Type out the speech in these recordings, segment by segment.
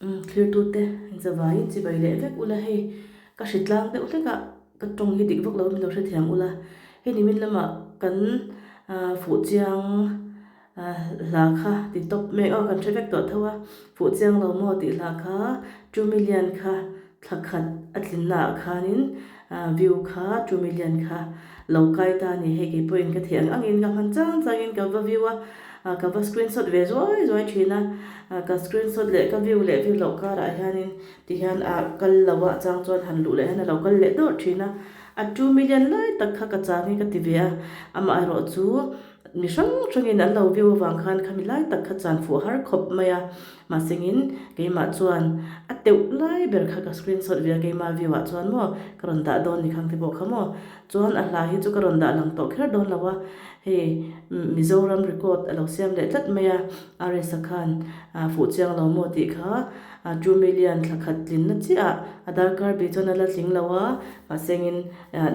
Umm thlirtute zavaiin chibai leh vek ula hei ka hritlang deuh hlek a ka tawng hi dik vak lo min lo hrethiam ula hei nimin lamah kan ah fuh chiang ah hla kha ti tawp mek aw kan hre vek tawh tho a fuh chiang lo maw tih hla kha Tumilian kha Thla khat a tlinna ah khanin view kha 2 million kha lo kai ta a ni. Hei kei pawhin ka theih ang angin ka hman chang changin ka va view a, ka va screenshot ve zuai zuai thin a. Ka screenshot leh ka view leh view loh karah hianin tihian a kal lo a chang chuan han luh leh hian a lo kal leh dawrh thin a. A 2 million lai tak kha ka chang hi ka ti ve a, amaherawhchu mi hrang hrangin an lo view avang khan khami lai tak kha chan fuh har khawp mai a. Mahsengin keimah chuan a teuh lai ber kha ka screenshot ve a, keimah view ah chuan maw ka rawn dah dawn ni khang te pawh kha maw. Chuan a hla hi chu ka rawn dah lang tawh kher dawn lo a, hei Mizoram record a lo siam leh tlat mai a, RS-a khan fuh chiang lo maw tih kha 2 million thla khat tlinna chiah ah a darkar bi chuan a la tling lo a, mahsengin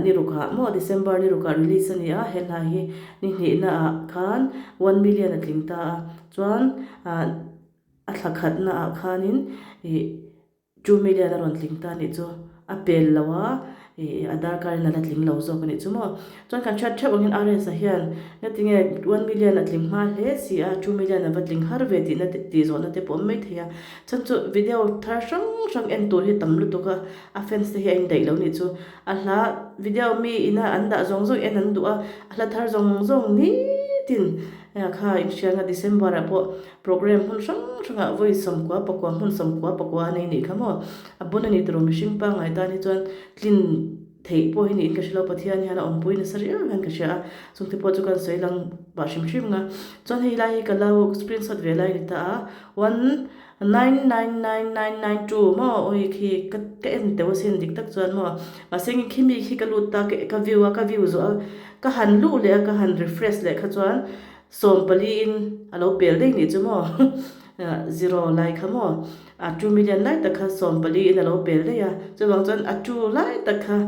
ni rukah maw December ni rukah release a ni a, he hla hi ni hnihna ah khan 1 million a tling ta a. Chuan a thla khatna ah khanin ih 2 million a rawn tling ta anih chu a pel lo a ih a darkarin a la tling lo zawk anih chu maw. Chuan kan hriat theuh angin RS-a hian ngatinge 1 million a tling hma hle si a 2 million a va tling har ve tihna te tih zawhna te pawh awm mai thei a. Chhan chu video thar hrang hrang en tur hi tam lutuk a a fans te hi a indaih lo anih chu. A hla video mi ina an dah zawng zawng en an duh a a hla thar zawng zawng nitin. Hei kha inhriatna December ah pawh program hmun hrang hrangah vawi 90 pakua hmun 90 pakua a nei nih kha maw? A bun a ni tawh mihring pangngai tan hi chuan tlin theih pawh hi niin ka hre lo Pathian hian a awmpui nasa riau hian ka hria a chungte pawh chu kan sawi lang pah hrim hrim ang a chuan hei lai hi ka lo screenshot ve lai a ni ta a one Nine nine nine nine nine two maw awi khi ka ka en teuh asin dik tak chuan maw mahse nge khimi khi ka lut ta ka view a ka view zawh a ka han luh leh a ka han refresh leh kha chuan 14 in a lo pel daih nih chu maw zero lai kha maw a 2 million lai tak kha 14 in a lo pel daih a chuvang chuan a two lai tak kha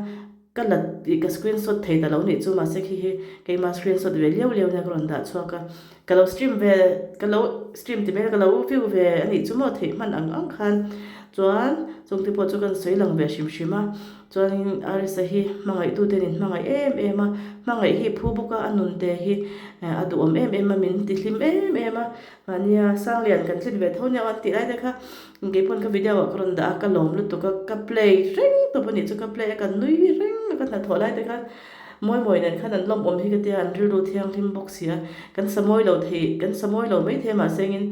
Ka la tih ka screenshot thei ta lo nih chu mahse khi hi keimah screenshot ve liau liau nia ka rawn dah chhuak a, ka lo stream ve ka lo stream ti mai ka lo view ve a nih chu maw theih hman ang ang khan chuan chung te pawh chu kan sawi lang ve hrim hrim a chuanin Arisa hi hmangaihtu te nin hmangaih em em a hmangaih hi phu bawk a a nun te hi a duhawm em em a min ti hlim em em a Mahnia Sanglian kan tlin ve tho nia an tih lai te kha keipawn ka video ah ka rawn dah a, ka lawm lutuk a, ka play reng tawp a nih chu ka play a, ka nui reng a ka hnathawh lai te khan mawi mawi nen khan an lawmawm hi ka tia an rilru thianghlim bawk si a, kan sa mawi lo thei kan sa mawi lo mai thei a mahse engin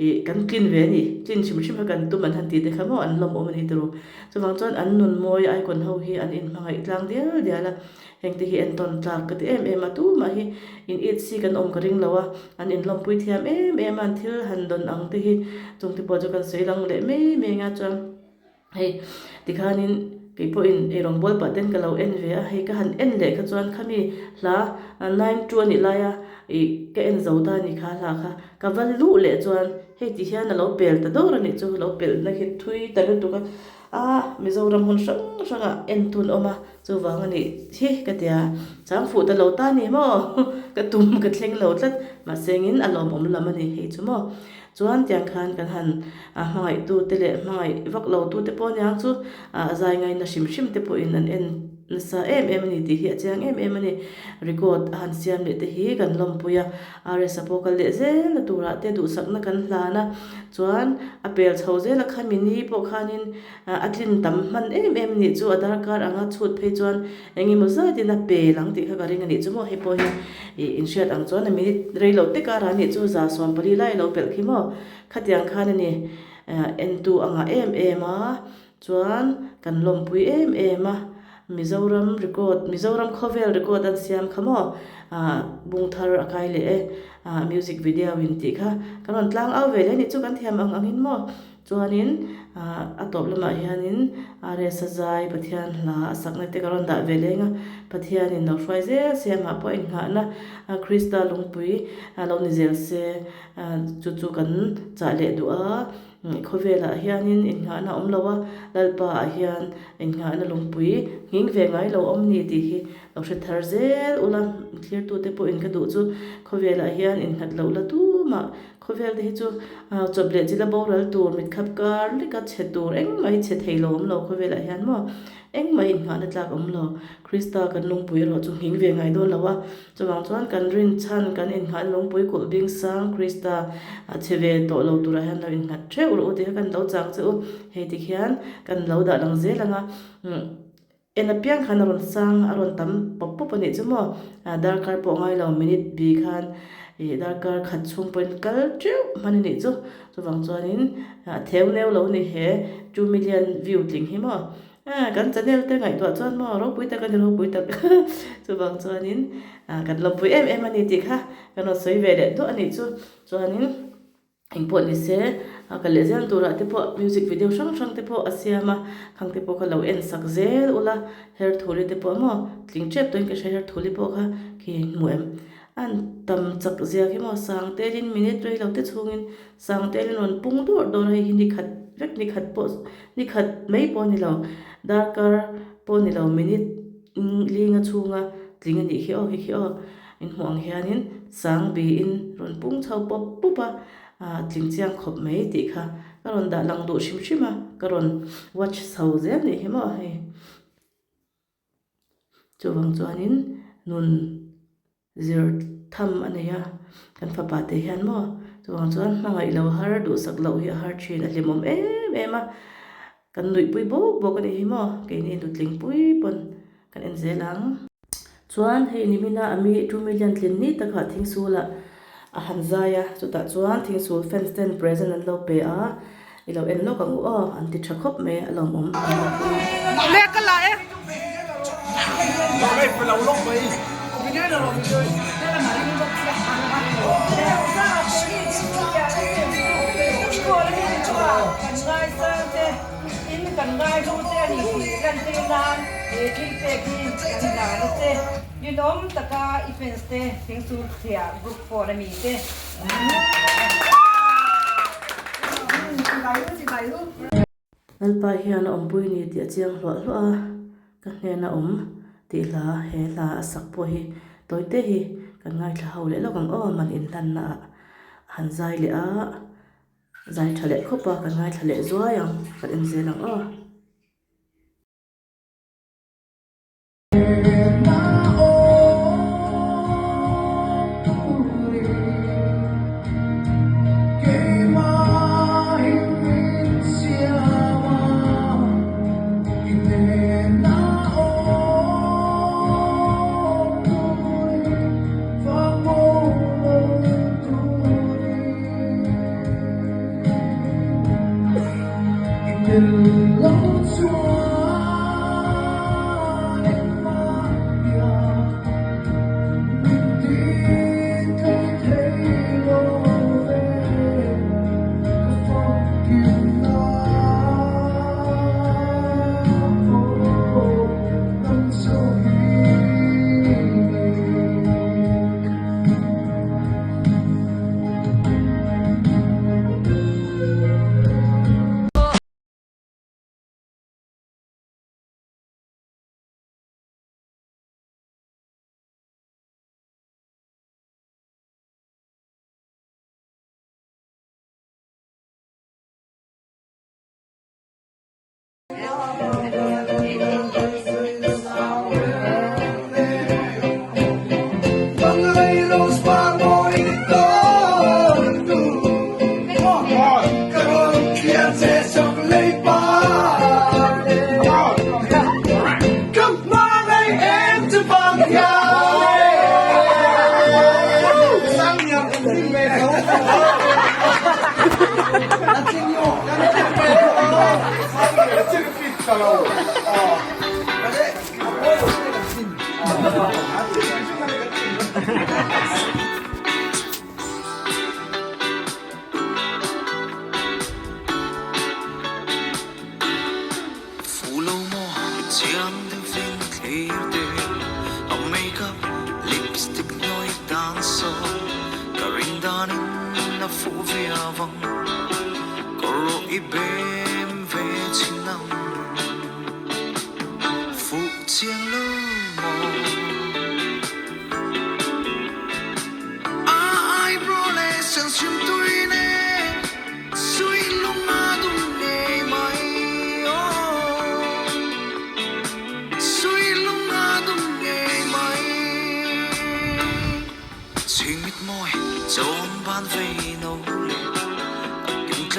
ih kan tlin ve a ni, tlin hrim hrim kha kan tum an han tih te kha maw an lawmawm a ni turu. Chuvang chuan an nun mawi icon ho hi an inhmangaih tlang dial dial a. Hengte hi entawn tlak ka ti em em a, tumah hi in it si kan awm ka ring lo a, an inlawmpui thiam em em a, an thil han dawn ang te hi chungte pawh chu kan sawi lang leh mai mai anga chuan hei tikhanin kei pawhin eirawng bawl pah ten ka lo en ve a, hei ka han en leh kha chuan khami hla 9 2 a nih laia ih ka en zo ta a ni kha hla kha ka va luh leh chuan hei ti hian a lo pel ta dawr a nih chu, a lo pelhna khi thui ta lutuk a. A, Mizoram hmun hrang hrangah en tun awm a, chuvang a nih hi ka ti a, chang fuh ta lo ta ni maw? Ka tum ka thleng lo tlat, mahse engin a lawmawm lam a ni hei chu maw? Chuan tiang khan kan han hmangaihtute leh hmangaih vak lotute pawh aniang chu a zai ngaina hrim hrim te pawhin an en nasa em em a ni tih hi a chiang em em a ni. Record a han siam leh te hi kan lawmpui a, RS-a pawh kal leh zel na turah te duhsakna kan hlan a, chuan a pel chho zel a khami ni pawh khanin a tlin tam hman em em nih chu a darkar anga chhut phei chuan eng emaw zatin a pel ang tih kha ka ring a nih chu maw hei pawh hi ih inhriat ang chuan a minute rei lo te karah a nih chu 140 lai a lo pelh khi maw khatiang khan a ni entu a ngah em em a. Chuan kan lawmpui em em a, Mizoram record, Mizoram khawvel record an siam kha maw, ah bung thar a kai leh e, ah music video in tih kha kan rawn tlang au ve leh a nih chu kan thiam ang angin maw. Chuanin ah a tawp lamah hianin RS a zai Pathian hla a sakna te ka rawn dah ve leng a, Pathianin lo hruai zel se amah pawh inngahna Krista lungpui a lo ni zel se, chu chu kan chah leh duh a. Khawvelah hianin innghahna awm lo a, Lalpa ah hian innghahna lungpui nghing ve ngai lo awm ni tih hi lo hre thar zel ula, thlirtute pawhin ka duh chu khawvelah hian innghat loh la tumah. Khawvel te hi chu chawp leh chila boral tur, mitkhap kar leka chhe tur engmah hi chhe thei lo awm lo khawvelah hian maw engmah hi inngahna tlak awm lo. Krista kan lungpui erawh chu nghing ve ngai dawn lo a, chuvang chuan kan rinchhan kan inngahna lungpui kulh bing sang Krista chhe ve tawh lo turah hian lo innghat theuh rawh u tih kha kan lo chang che u. Hei tikhian kan lo dah lang zel ang a. En apiang khan a rawn sang, a rawn tam pawp pawp a nih chu maw? Darkar pawh ngai lo, minute bi khan ih darkar khat chhung pawhin kal teuh hman a nih chu. Chuvang chuanin a theu neu lo a ni he two million view tling hi maw? Kan channel te ngaihtuah chuan maw ropui tak a ni ropui tak. Chuvang chuanin kan lawmpui em em a ni tih kha kan rawn sawi ve leh duah a nih chu. Chuanin. Engpawh ni se, a kal leh zel turah te pawh music video hrang hrang te pawh a siam a, khang te pawh kha lo en sak zel ula, Herthuli te pawh maw tling tep tawhin ka hria Herthuli pawh kha khi hmu em? An tam chak zia khi maw sang telin minute rei lo te chhungin sang telin rawn pung dawrh dawrh a, hei hi ni khat vek ni khat pawh ni khat mai pawh a ni lo, darkar pawh a ni lo minute linga chhunga tling a nih khi aw khi khi aw. In hmuh ang hianin sang biin rawn pung chho pawp pawp a, ah tling chiang khawp mai tih kha ka rawn dah lang duh hrim hrim a, ka rawn watch chho zel nih hi maw hei. Chuvang chuanin nun zir tham a nei a, kan fapa te hian maw chuvang chuan hmangaih lo har duhsak loh hi a har thin a hlimawm em em a, kan nuihpui bawk bawk a nih hi maw keini nutlingpui pawn kan en zel ang. Chuan hei nimina a mi two million tlin ni takah thingsulah a han zai a, chutah chuan thingsul fans ten present an lo pe a, i lo en lawk ang u aw, an ti tha khawp mai a lawmawm an lo pui. In kan ngaihlu che a ni tih lantir nan he thil pek hi kan hlan a che. Rinawm taka i fans te thingsul chhiah group phone a mi te. Lalpa hian a awmpui ni tih a chiang hluah hluah a, ka hnena awm tih hla he hla a sak pawh hi tawite hi kan ngaithla ho leh lawk ang aw man inhlanna ah a han zai leh a. Zai tha leh khawp a, kan ngaithla leh zuai ang, kan en zel ang aw.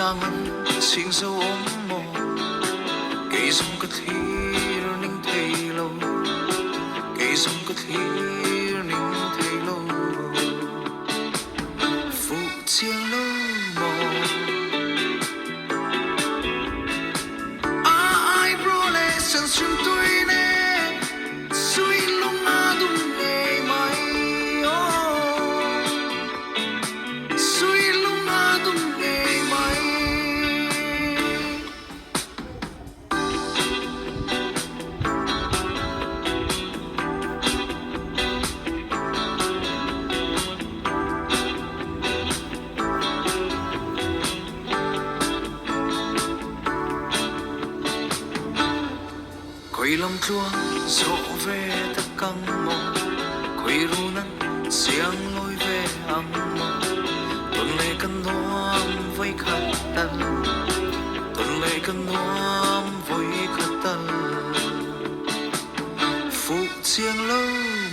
tlang an chhing zo awm maw? Kei zawng ka thlir ning thei lo, kei zawng ka thlir ning thei lo. Fuh chiang lo maw? A eyebrow leh sensium tui nen sui lung a dum ngei mai aw. Sui lung a dum ngei mai. Khawi lam tluang zawh ve tak ang maw? Khawi run an siang lawi ve ang maw? Tawn leh kan nuam vawi khat tal, tawn leh kan nuam vawi khat tal. Fuh chiang lo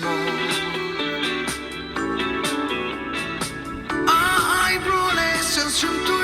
maw? A eyebrow leh sensium tui.